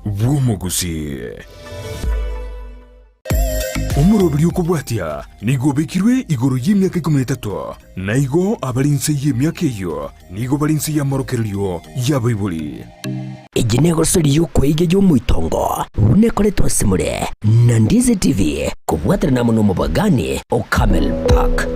bw'omogusii. Omoroberi okobwatia nigo obekirwe igoro y'emiaka ikomi na etato, na igo abare inse y'emiaka eyio nigo bare inse y'amorokererio y'abaibori. Eye negosori y'okweiga y'omoitongo buna ekoretwe ase more na Ndizi TV kobwaterana amo nomobagani o Camel Park.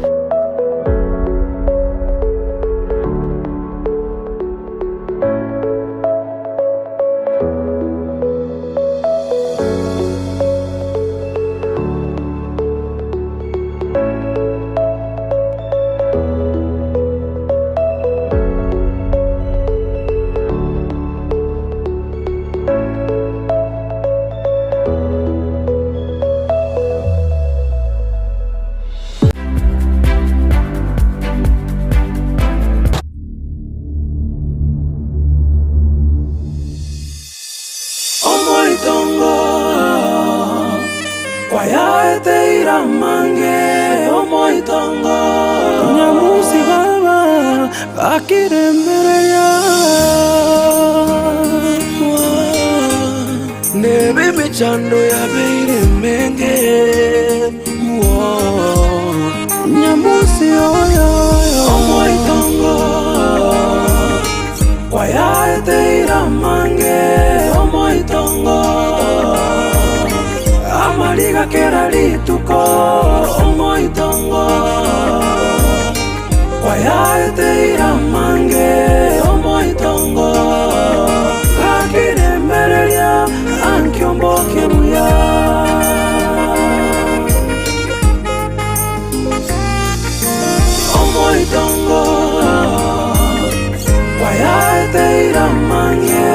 Omoitongo kwayaeteire amange, omoitongo. Nyamusi baba bakiremereria, Nebe emechando yabeire emenge, Nyamusi oyo, omoitongo. Kwayaeteire amange omoitongo, amariga kera rituko omoitongo. Kwayaeteire amange omoitongo, gakiremereria ankio mbokie buya. Omoitongo kwayaeteire amang'e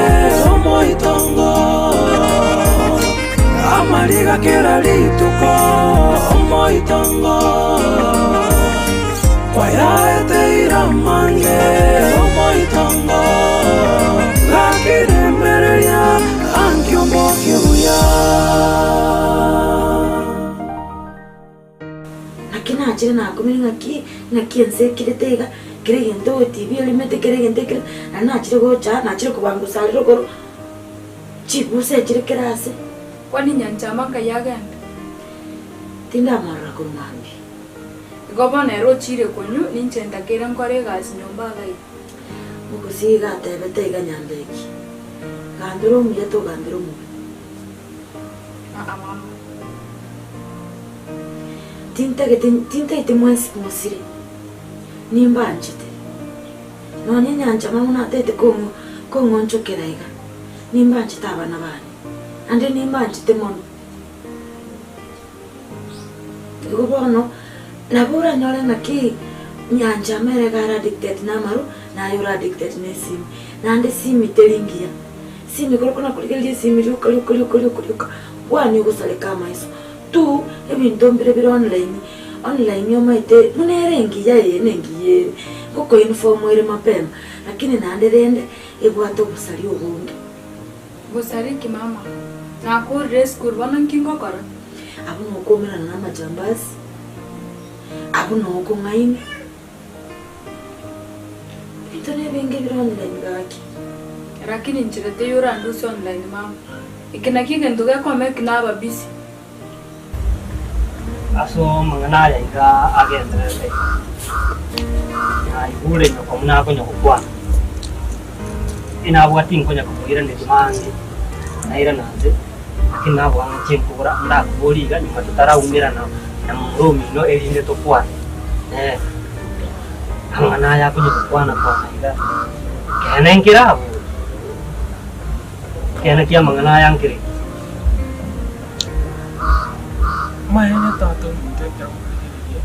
omoitongo amariga kera rituko omoitongo kwayaeteire amang'e omoitongo gakiremereria ankio mbokie buya. Naki nachire nakumire ng'aki, ng'aki ense ekirete iga, kera egento ogotibi orimete kera egento ekere, naende nachire gocha aa, nachire kobangusa aria rogoro, chigusa echire kera ase. Kwani nyanchama nkai agenda? Tindamorora korwa mambia. Igo bono ere ochiire konywa, ninche ntakeire nkore egasi nyomba iga iga. Mogusii iga atebete iga Nyambeki, Gambera omuya togambera omobe. Aa mama. Tintagete tintagete mwensi mosire, nimbanchete. Nonye nyancha mama natagete kong'o kong'onchokera iga, nimbanchete abana bane, naende nimbanchete mono. Igo bono, nabo oranyore ng'aki nyancha ere iga are addicted na amarwa, naye ore addicted na esimi. Naende esimi teri ngiya, esimi ekero okona korigereria esimi rioka rioka rioka rioka rioka, kwani ogosareka amaiso. Tu, ebinto mbire bire online, online omanyete buna ere engiya eye na engiya ere, ngoko inform ere mapema, lakini naende rende ebwate obosaria obonge. Gosari ki mama? Nakorire esukuru bono nki ngokora? Abwo nokoumerana na amajambasi, abwo nokong'aini. Ebinto nebinge bire online gaki. Lakini nchera teiyo orandusie online mama. Eke nakio egento gekoma eki naba busy. Ase amang'ana aya iga agendererete, naigure nyoko buna akonya gokwana, inabwati nkonya komoiraneria mange, nairana nse, lakini naboa ng'a chinkogora ndakoborie iga nyuma totaraumerana na momura omino erinde tokwane, eh. Amang'ana aya akonya gokwana kwana iga, ekeene nkere abwo, ekeene ki'amang'ana aya nkere ki? Amaene tata ominto ekero nkorigereria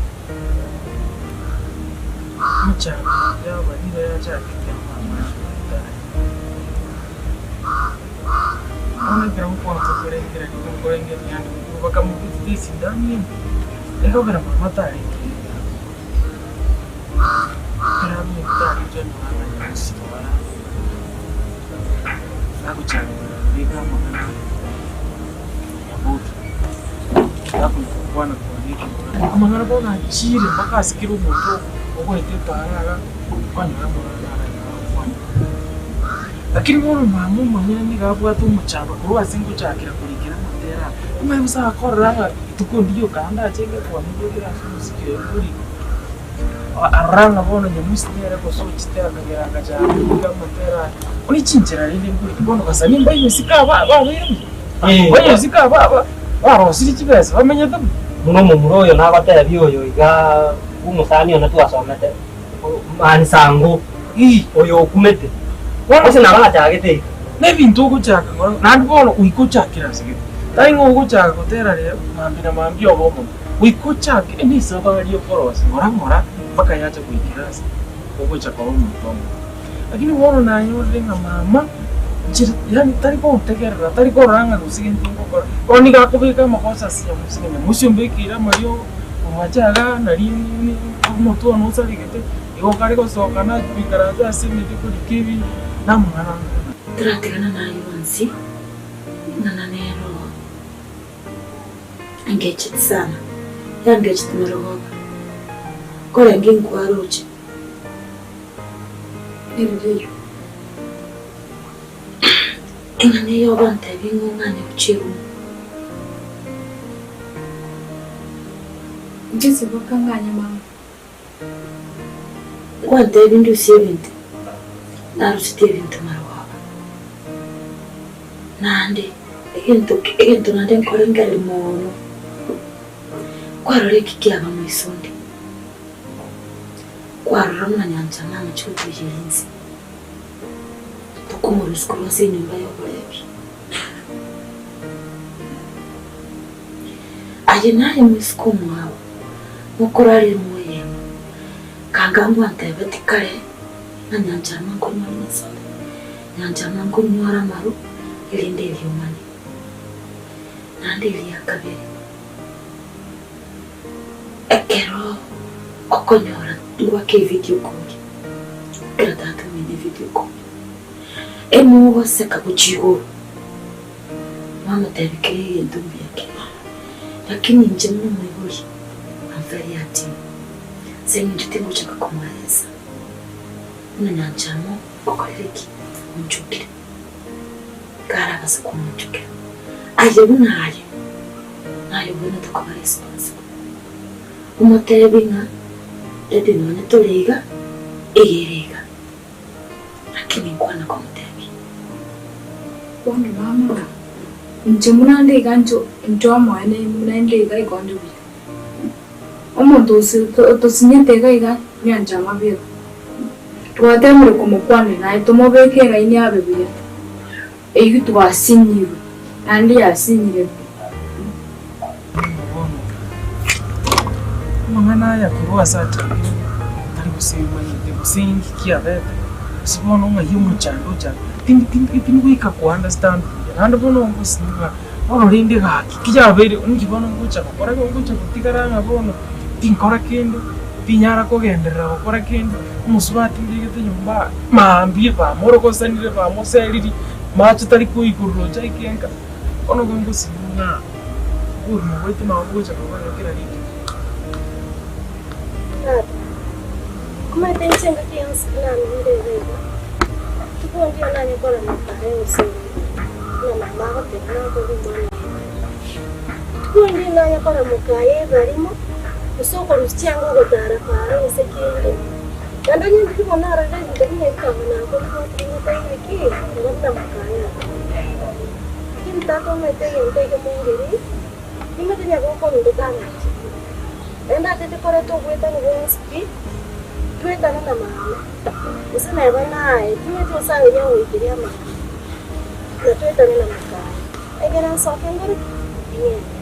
emechando yaba nigo yachakete amang'ana atari. Bono ekero nkwansa korengereria nigo nkorengereria naende bakamobetete esindani ime, ekogera mama tarenge ekero abete tarenge onyora ng'a nyagosira bara agochaka kobeka amang'ana Nyaboke, gakonya gokwana kwana ekegora, amang'ana bono achiire mpaka ase kera omonto ogoeta epaara iga, okonyora amang'ana naro agokwana. Lakini bono mama omonyene nigo abwate omochando korwa ase ngochakera korikera amatera aya. Omanye gose akorora ng'a rituko ndioka naende achenge kwanigwekera ase omosiki oyo nkorika. Arora ng'a bono Nyamusi nere gose ochete akagera agachaka korika amatera aya. Bono chinchera rende nkorika bono basanii mbaigosike aba babeire buya, mbaigosike aba aba barosirie chibesa bamenyete buya. Buna omomura oyo nagotebia oyo iga bw'omosani one twasomete, Man Sango, oyo okumete, gose nabo achagete iga. Nebinto ogochaka ng'ora, naende bono goika ochakere ase gete. Tari ng'a ogochaka gotera rero, mambia na mambia obe omonto. Goika ochake enesabari okorosia ng'ora ng'ora mpaka yacha goikera ase ogocha koba omonto omonene. Lakini bono nanyorire ng'a mama nchire yaani tari gontegerera, tari korora ng'a gose gento ngokora, bono nigo akobeka amagoso ase nyamosi ng'a nyamosi ombekeire amariogo, omwache igaa nari omotwe one osaregete, igo kare gosoka nachia goikaransa ase emete korika ebinto, namang'ana anga buna. Toratigana naye bonsi, ing'ana nero engecheti sana, yangecheti marogoba, korenge inkwaroche. Nerigerio eng'ana eye ogontebia ng'a ong'anye gochia eroom. Inche siboka ng'anye mama. Ngwantebia ndusie ebinto, narusetie ebinto marogoba. Naende egento egento naende nkorengereria mono, kwarora eki kiaba moisonde. Kwarora buna nyancha namache gotoiyeria inse, tokomorusia korwa ase enyomba y'oborebi. Aye naye moiseke omwabo, mokorarire moyemo, kanga ngwantebeti kare ng'a nyancha ama nkonyora enyasore, nyancha ama nkonyora amaru, erinde eriomane. Naende eria kabere. Ekero okonyora ngoaka evideo call, ekero tata omino evideo call, emogoseka gochia igoro, mwamotebia kera egento mbuya kere. Lakini inche buna omoibori, am very hurting, ase eng'encho tingochaka komoeresa buna nyancha amo okorire ki? Onchokire. Karabase komonchokera, aye buna aye, naye obwenerete koba responsible. Omotebi ng'a daddy nonye tore iga, iga ere iga, lakini nkwana komotebia. Bono mama, inche buna nde iga inche inche omoene buna inde iga igo nde buya. Omonto otosinyete iga iga nyancha amabera. Twateemire komokwanera naye tomobeke eraini abe buya, eyio twasinyirwe, naende yasinyire pi. Bono amang'ana aya korwa ase achakire tari gose manyete gose inki kiabete, gose bono ng'ai omochando ochakire, tindi tindi tingoika ko understand buya, naende bono ngosinywa bono rende gaki ki yabeire inki bono ngocha gokora ngocha gotigara ng'a bono tinkora kende. Tinyara kogenderera gokora kende, omosubati mbegete nyomba mambia bamorogosanire bamoseriri, mache tari koigorora ocha aike nka. Bono nigo ngosinywa ng'a obogima bwaito nabo bogocha koba kera rituko. Tata, omanyete inche engaki yonsi buna namenyire iga iga, rituko ndiyo nanye korora kare gose buna mama agoteba nakoria omwana oye. Rituko ndiyo nanye koramoka aye ebarimo, gose okorusia chianga ogotara paara gose kende. Naende onye ndiri bono narorire ebinto buna ebi kanga nakoribwatire ngoteba ng'a ki, rora buna mokaya aya. Lakini tata omanyete egento ekemo nkeri, nimanyete nyaboka ominto tang'ancheti. Naende atete koreta obwetani bwonsi pi, twetane na mama, gose neba naye, timanyeti gose aye ogoikeria amang'ana, na twetane na mokaya. Ekero nsoke nkore ki? Ing'ende.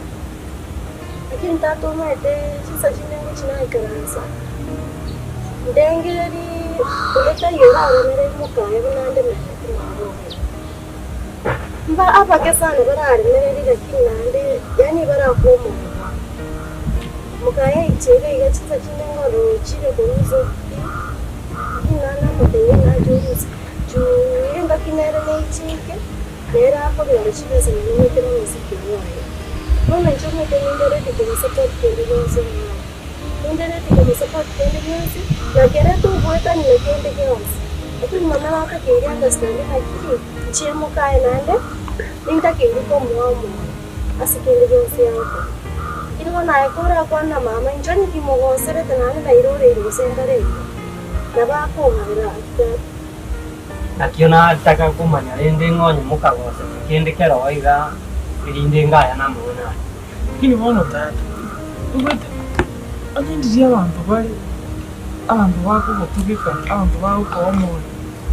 Lakini tata omanyete chinsa chinde ngochia naikaransa, ndengererie onde taiyo oraremereri mokaye buna ande mereti mwabobe. Mba abake sana bararemereri lakini naende yaani barakwe omoyo bwango. Mokaye aiche iga iga chinsa chinde ngorochire korwa inse pi, lakini naende namotebia ng'a ache juu engaki nere neichike. Nere akogenda chibesa na nomete nomosike bwaye. Bono inche omanyete ninde ready komosupport kende gionsi omwana. Ninde ready komosupport kende gionsi, na kere tobwatani na kende gionsi. Lakini mama natakeire understand naki inche mokaye naende nintakeire komoa omoyo ase kende gionsi agokora. Lakini bono aye korakwane na mama inche onye timogoserete naende nairoreire gose ntareire, nabo akong'abera aki tata. Nakio nataka komanya rende ng'a onye mokagosete kende kerogo iga, erinde ngaya namang'ana aya. Lakini bono tata, oigwete, onye ndiria abanto bare abanto bakogotugeka, abanto bagokoa omoyo,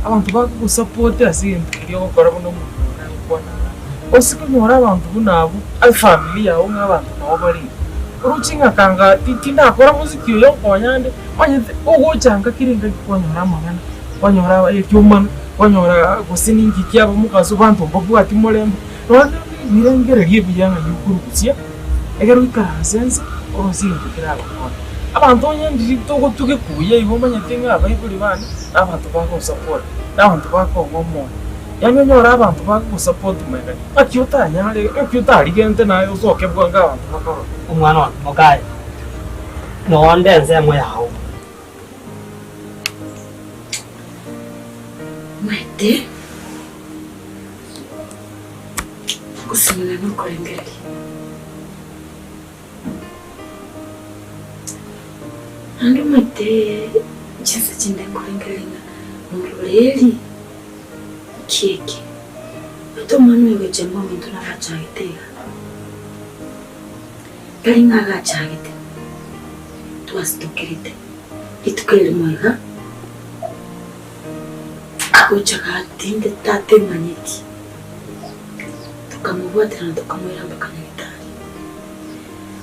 abanto bakogosupport ase egento keria ogokora buna omonto one agokwana iga, gose konyora abanto buna abwo, efamiri yago ng'a abanto nabo bare iga, oroche ng'a kanga tindakora mosiki oyo nkonya nde, omanyete ogocha kera engaki kwanyora amang'ana, kwanyora ekiomana, kwanyora gose ninki kiaba mogaso abanto mbabwati morembe. Nonya nebirengererio ebiya ng'a yokorusia, ekero oikaranse ense, orosie egento keragokonye. Abanto onye ndiri togotugeka buya igo omanyete ng'a abaibori bane, na abanto bagonsupport, na abanto bakong'a omoyo. Yaani onyore abanto bakogosupport magega, ng'aki otanyare, ng'aki otarigente naye osoke bwango abanto bakorore. Omwana one mokaye, nonde ensemo yao. Omanyete. Gosomana nokorengereria. Naende omanyete chinsa chinde nkorengereria ng'a nororeri nki eke? Omanyete omwana oyo gocha mominto nabo achagete iga, tari ng'a agachagete, twasitokerete rituko erimo iga. Agocha gatinde tatemanyeti, tokamobwatera na tokamoira mpaka nyagitari.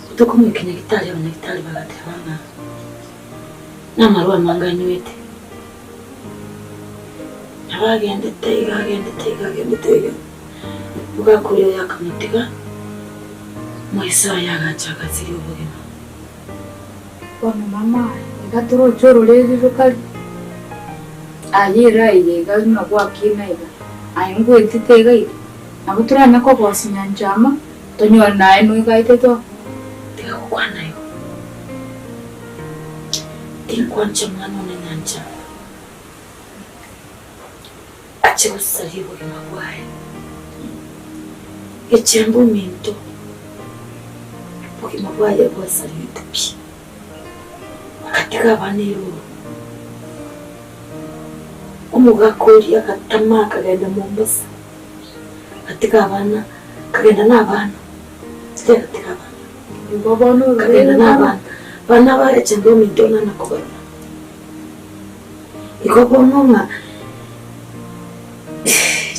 Gotokomoika nyagitari, abanyagitari bagateba ng'a namarwa amange anywete. Nabo agendete iga agendete iga agendete iga, omogaka oria oye akamotiga, moiso oye agacha agasiria obogima. Bono mama, iga toroche ororeri rokari? Aye ira eye iga buna gwakina iga, aye ngwetete iga iga, nabo toranya kogosia nyanchama, tonyore naye noigaete to. Tiga gokwana igo. Tinkwancha omwana one nyanchama ache gosaria obogima bwaye. Gechembe ominto, obogima bwaye bwasarigete pi, agatiga abana eroro. Omogaka oria agatama akagenda Mombasa, agatiga abana, akagenda na abana, tari agatiga abana, Igo bono akagenda ororeri na rokare. abana, abana ba Gechembe ominto ng'ana kobarora. Igo bono ng'a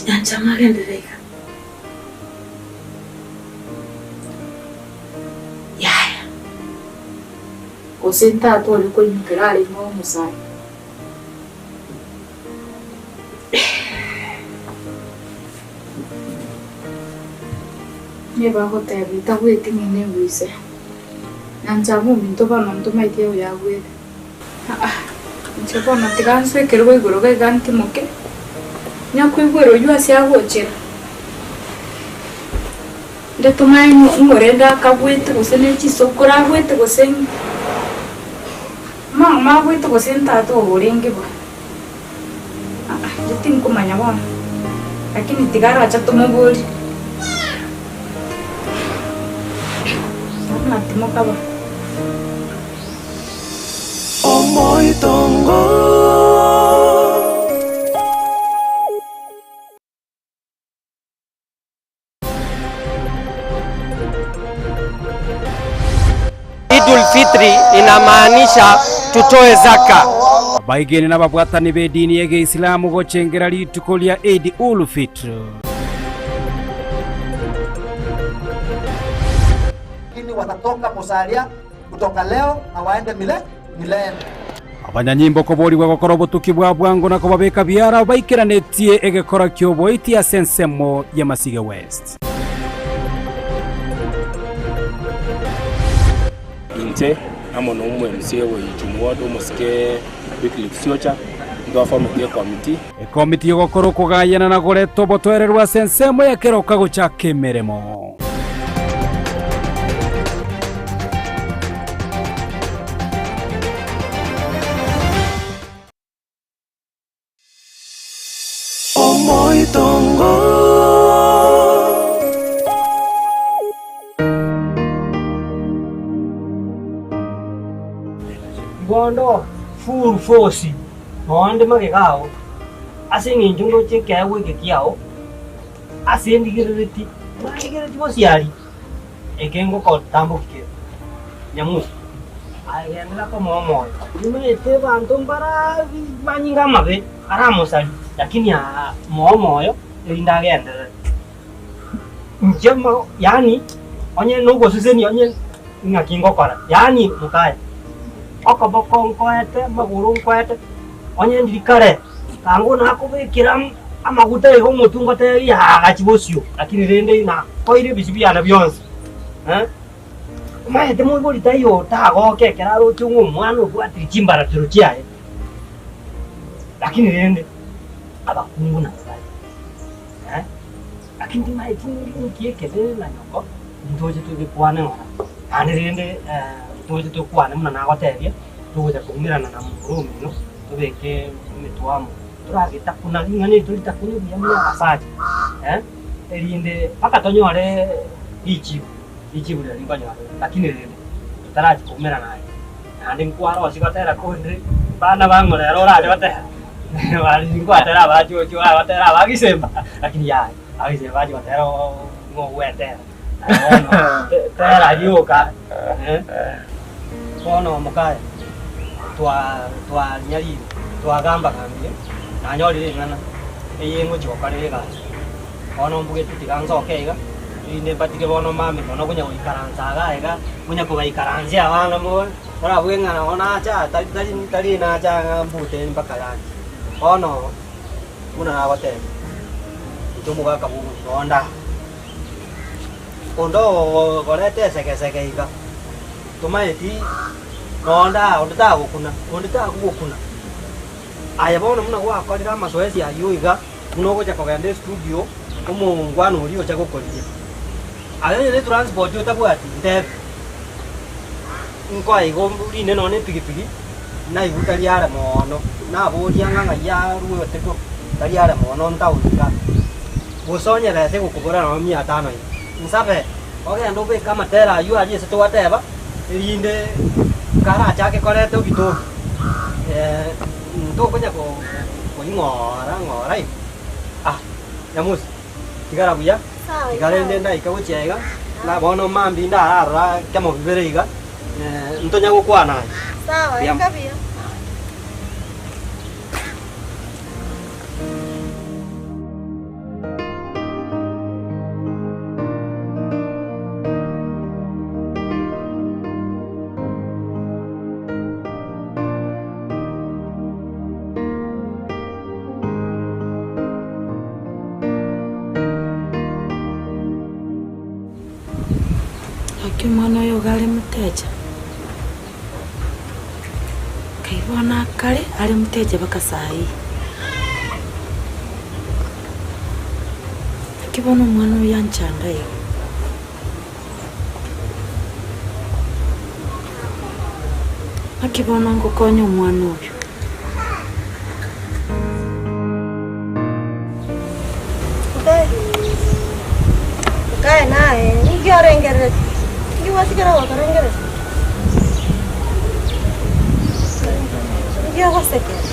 nyanchama agenderere iga. Yaya. Gose tata oria koimokera arenge omosae. Nigo bagoteba etagweti ng'ina egwise. Nyanchama ominto bono ntomaeti oyo agwete. Aa, inche bono tiga nswe ekerogo igoro iga iga ntimoke, nyakoigwera oyio ase agochera. Inde tomanye ng'orende akagwete gose ne chisokoro agwete gose ng'o. Mama agwete gose ntata obo orenge bo. Aa, inche tinkomanya bono, lakini tiga arache tomoborie. Bono natimoka bo. Omoitongo. Idul Fitri inamaanisha tutoe zaka. Abaegeni nababwatani b'edini y'Egeisilamu gochengera rituko ria Eid ul Fitr. Lakini watatoka Musalia kutoka leo na waende mile milele. Abanyanyimbo koborigwa gokora obotuki bwa bwango na kobabeka biara baikeranetie egekora ki'oboiti ase ensemo ya Masige West. Inche amo na omo-MCA bwa Ichumu Ward omosike Wycliffe Siocha ntwafomete ekomiti. Ekomiti y'ogokora okogayana na goreta obotoereru ase ensemo ya keroka gochaka emeremo. Omoitongo. Bono full force noonde magega ao, ase eng'encho ndoche ekeegwa eke kiao, ase ndigerereti, narigereti bosiaria, eke ngokotambokia kere. Nyamusi, aye genderera komoa omoyo, nimaete abanto mbarabi manyinga amabe aramosarie, lakini aa moa omoyo erinde agenderere. Inche mo yaani onye nogosesenia onye ng'aki ngokora, yaani mokaye, okoboko nkoete, amagoro nkoete, onye ndiri kare, tango nakobekera amaguta iga omotwe ngotebi aa gachi bosio, lakini rende nakoeire ebisio biane bionsi eh. Omanyete moibori taiyo otagoke ekero aroche ng'a omwana obwatire chimbaratero chiaye, lakini rende abakungu nabo bare. Lakini timaeti ninki ekebe na nyoko, ntoche togekwane ng'ora. Naende rende ntoche tokwane buna nagotebia, togocha koumerana na momura omino, tobeke emetwe amo, toragetakuna ring'ana eri toritakune buya buna abasacha, erinde mpaka tonyore richibu, richibu riria rinkonyora lakini rende totarachia koumerana aye. Naende nkwarosie gotera konde, bana bang'o rero orache gotera, nkwatera abachocho abatera abagisemba, lakini yaya, abagisemba bache gotera oo ng'o ogwetera. Bono tera rioka bono mokaye twa twanyarire twagambagambire, nanyorire ring'ana eye ngochia gokorera egasi. Bono mbugete tiga nsoke iga, erinde mbatige bono mambia mono konya goikaransa iga iga, konya kobaikaransia abana mono, orabue ng'a nabo nacha tari tari tari nacha ng'a mbute mpaka lunch. Bono buna nagotebia, inche omogaka bwa omogima onde aa, onde ogokoreta esegesege iga, tomaeti nonde aa onde tagokuna, onde takogokuna. Aye bono buna gwakorire amasoesi ayio iga. Buna ogocha kogenda estudio, omongwana oria ocha gokorigia. Aye onye ne transport otabwati, ntebe. Nkoe igo rinde nonya ne epigipigi, naigwe tari are moono, naboria ng'a ng'ai aruete korwa, tari are moono ntown igaa. Gose onye besa egokobora nonya mia tano iga, nsabe ogende obeke amatera aywo aria ase twateba, erinde karachake koreta ebitoki Ntokonya koing'ora ng'ora iga. Ah, Nyamusi, tigara buya, tiga rende ndaika gochia iga, na bono mambia ndararora kemo bibere iga, ntonya gokwana aye. Sawa, Buya. eka buya. Naki omwana oyo iga are motecha, nkai bono akare are motecha mpaka saa hii. Naki bono omwana oyo anchanda iga. Naki bono ngokonya omwana oyo? Nkae naye, ninki orengereretie? Ninki gwatigera gotorengereria? Ninki ogosekera?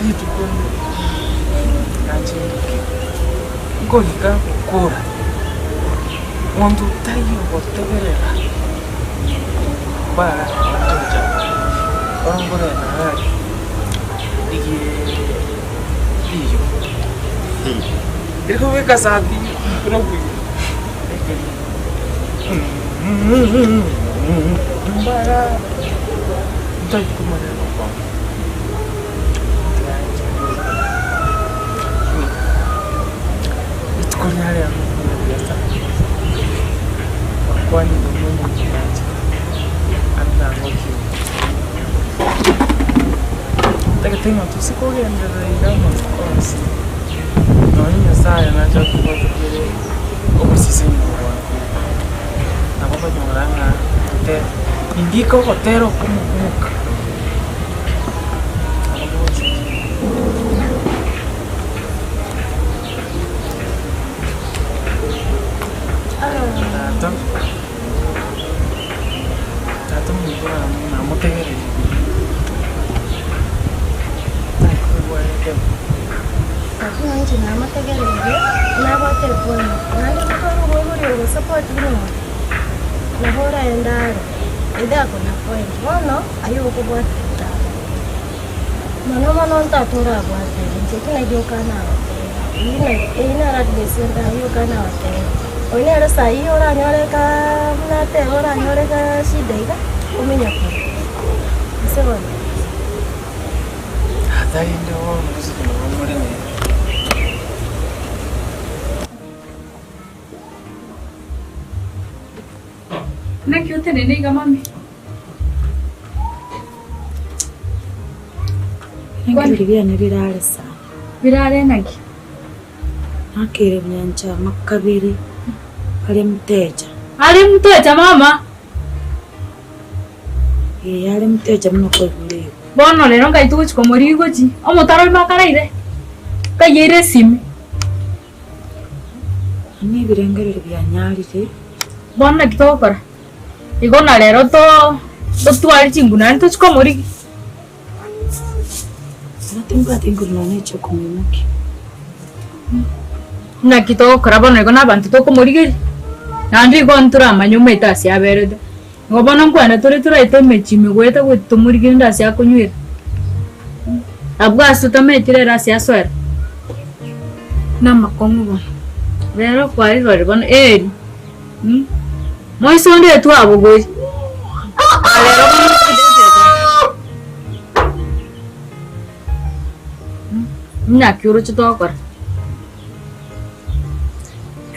Rituko nachinduke, nkorika gokora. Monto taiyo ogotegerera mbara gocha bono nkogenda gari rigie riyo rikobeka sati mbara ntari komanya gokwana. Rituko ria rero nigo ribuya sana, gwakwanire na omonto bwanchete ande nagokire. Ntagete ng'a tose kogenderera iga amatuko onsi, nonye Nyasaye nache atobwatokere oboseseni bwake, nabo okonyora ng'a totere, nindike ogotera okomo gwoka. Tata, tata omonto namotegereire takoigwa ekero. Tata inche namotegereirie, nabwate epoint, naende gotwara omoibori ogosupport buna oyo, nabo oraende are, ende akona point. Bono, aywo okobwata tata. Mono mono ntata orabwate inche eki naki okana agoteba, eyio na eyio nero advice ende aywo okana agoteba. Oyio nere saii oranyore kaa buna ateba oranyore kaa shida iga, ominyoke ase bono. Tata rende bono gose nabo more nere. Naki otenene iga mami? Enkeri biane birare sana. Birare naki? Nakeire nyancha makabere are mteja. Are mteja mama? Ee are mteja buna kwaigure igo. Bono rero nkai togochi komorigia gochi? Omotaro oime akaraire? Nkayeire esimi. Nonye ebirengererio bianyarire. Bono naki togokora? Igo na rero to totware chinguru naende tochie komorigia. Bono timbwati nguru nonya echi okomoimokia. Naki togokora bono igo na abanto tokomorigeria? Naende igo ntoramanye omanyete ase aberete. Igo bono nkwenda tore toraete emechie ime goeta goeta tomorigerie rende ase akonywera. Abwo ase totamanyeti rero ase asoera. Namakong'u bono. Rero kwarirorire bono eri. Moise onde etwabogorie. Rero bono Naki oroche togokora?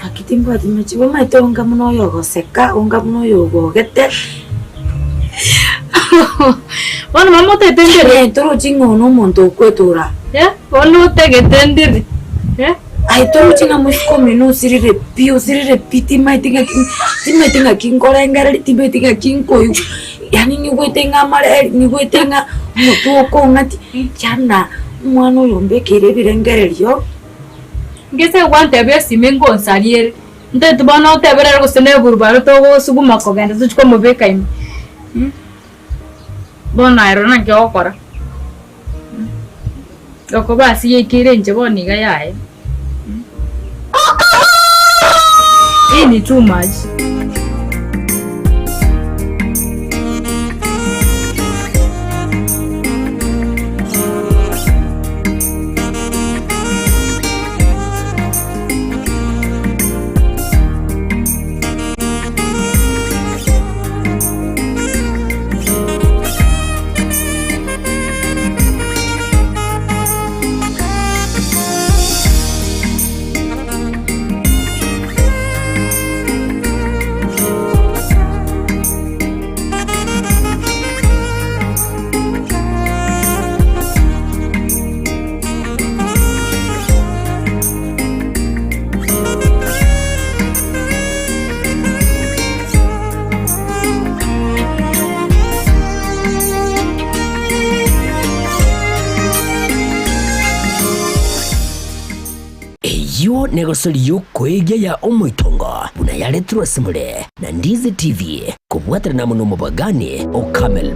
Naki timbwati machibu omanyete onga buna oyo ogoseka, onga buna oyo ogogete. Bono mama otagete ndire? Eh, torochi ng'a one omonto okwetora. Eh, bono otagete ndire? Eh? Aye torochi ng'a moiseke omino osirire pi, osirire pi, timaeti ng'aki timaeti ng'aki nkorengereria, timaeti ng'aki nkoigwa, yaani nigwete ng'a amareri, nigwete ng'a omotwe okong'ati, yana omwana oyo ombekeire ebirengererio. Ngese gwantebia esime ngonsaria ere, ntagete bono otebere ere gose na eburubaro togosuguma kogenda tochie komobeka ime mh, bono aye rora naki ogokora mh, okoba ase yaikeire inche bono iga yaya mh, hii ni too much. Eyio negosori y'okoegia ya omoitongo buna yaretirwe ase more na Ndizi TV kobwaterana amo nomobagani o Camel.